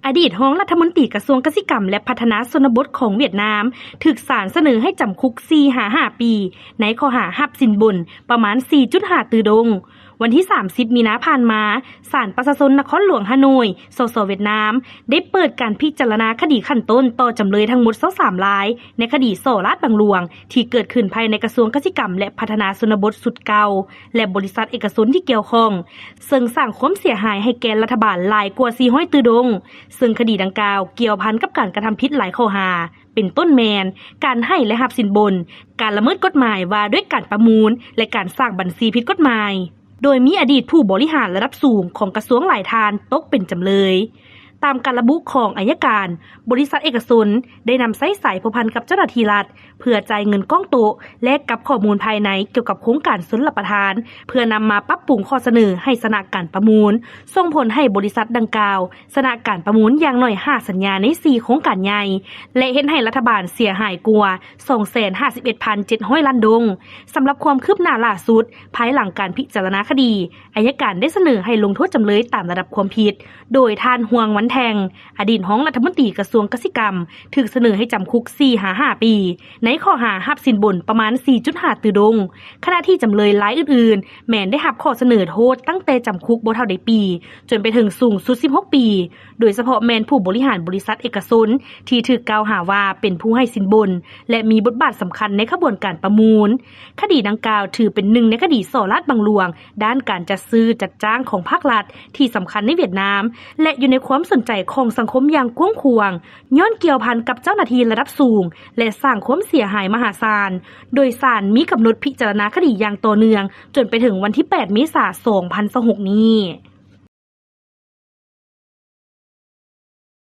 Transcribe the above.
ອະດີດຮອງລັດຖະມົນຕີກະຊວງກະສິກຳ ແລະ ພັດທະນາຊົນນະບົດຂອງຫວຽດນາມ ຖືກສານສະເໜີໃຫ້ຈຳຄຸກ ສີ່ຫາ ຫ້າ ປີ ໃນຂໍ້ຫາຮັບສິນບົນປະມານ 4.5 ຕື້ດົງ. ວັນທີ 30 ມີນາຜ່ານມາ, ສານປະຊາຊົນນະຄອນຫຼວງຮ່າໂນ້ຍ ສສ ຫວຽດນາມ ໄດ້ເປີດການພິຈາລະນາຄະດີຂັ້ນຕົ້ນຕໍ່ຈຳເລີຍທັງໝົດ 23 ລາຍ ໃນຄະດີສໍ້ລາດບັງຫຼວງ ທີ່ເກີດຂຶ້ນພາຍໃນກະຊວງກະສິກຳ ແລະ ພັດທະນາຊົນນະບົດຊຸດເກົ່າ ແລະ ບໍລິສັດເອກະຊົນທີ່ກ່ຽວຂ້ອງ ເຊິ່ງສ້າງຄວາມເສຍຫາຍໃຫ້ແກ່ລັດຖະບານຫຼາຍກວ່າ 400 ຕື້ດົງ, ເຊິ່ງຄະດີດັ່ງກ່າວກ່ຽວພັນກັບການກະທຳຜິດຫຼາຍຂໍ້ຫາ ເປັນຕົ້ນແມ່ນ ການໃຫ້ ແລະ ຮັບສິນບົນ, ການລະເມີດກົດໝາຍວ່າດ້ວຍການປະມູນ ແລະ ການສ້າງບັນຊີຜິດກົດໝາຍ, ໂດຍມີອະດີດຜູ້ບໍລິຫານລະດັບສູງຂອງກະຊວງຫຼາຍທ່ານຕົກເປັນຈຳເລີຍ. ຕາມການລະບຸຂອງໄອຍະການ, ບໍລິສັດເອກະຊົນໄດ້ນຳໃຊ້ສາຍພົວພັນກັບເຈົ້າໜ້າທີ່ລັດ ເພື່ອຈ່າຍເງິນກ້ອງໂຕະ ແລະ ກັບຂໍ້ມູນພາຍໃນກ່ຽວກັບໂຄງການຊົນລະປະທານ ເພື່ອນຳມາປັບປຸງຂໍ້ສະເໜີໃຫ້ຊະນະການປະມູນ, ສົ່ງຜົນໃຫ້ບໍລິສັດດັ່ງກ່າວຊະນະການປະມູນຢ່າງໜ້ອຍ ຫ້າ ສັນຍາໃນ ສີ່ ໂຄງການໃຫຍ່ ແລະ ເຮັດໃຫ້ລັດຖະບານເສຍຫາຍກວ່າ ສອງແສນຫ້າສິບເອັດພັນເຈັດຮ້ອຍລ້ານດົງ. ສຳລັບຄວາມຄືບໜ້າລ່າສຸດ, ພາຍຫຼັງການພິຈາລະນາຄະດີ, ໄອຍະການໄດ້ສະເໜີໃຫ້ລົງໂທດຈຳເລີຍຕາມລະດັບຄວາມຜິດ, ໂດຍທ່ານ ຮວງ ວັນແທງ ອະດີດຮອງລັດຖະມົນຕີກະຊວງກະສິກຳ ຖືກສະເໜີໃຫ້ຈຳຄຸກ ສີ່ຫາ ຫ້າ ປີ ໃນຂໍ້ຫາຮັບສິນບົນປະມານ 4.5 ຕື້ດົງ, ຂະນະທີ່ຈຳເລີຍລາຍອື່ນໆ ແມ່ນໄດ້ຮັບຂໍ້ສະເໜີໂທດຕັ້ງແຕ່ຈຳຄຸກບໍ່ເທົ່າໃດປີ ຈົນໄປເຖິງສູງສຸດ ສິບຫົກ ປີ, ໂດຍສະເພາະແມ່ນຜູ້ບໍລິຫານບໍລິສັດເອກະຊົນ ທີ່ຖືກກ່າວຫາວ່າເປັນຜູ້ໃຫ້ສິນບົນ ແລະ ມີບົດບາດສຳຄັນໃນຂະບວນການປະມູນ. ຄະດີດັ່ງກ່າວຖືເປັນໜຶ່ງໃນຄະດີສໍ້ລາດບັງຫຼວງດ້ານການຈັດຊື້ຈັດຈ້າງຂອງພາກລັດທີ່ສຳຄັນໃນຫວຽດນາມ ແລະ ຢູ່ໃນຄວາມສົນໃຈຂອງສັງຄົມຢ່າງກວ້າງຂວາງ, ຍ້ອນກ່ຽວພັນກັບເຈົ້າໜ້າທີ່ລະດັບສູງ ແລະ ສ້າງຄວາມເສຍຫາຍມະຫາສານ, ໂດຍສານມີກຳນົດພິຈາລະນາຄະດີຢ່າງຕໍ່ເນື່ອງ ຈົນໄປເຖິງວັນທີ ແປດ ເມສາ ສອງພັນຊາວຫົກ ນີ້.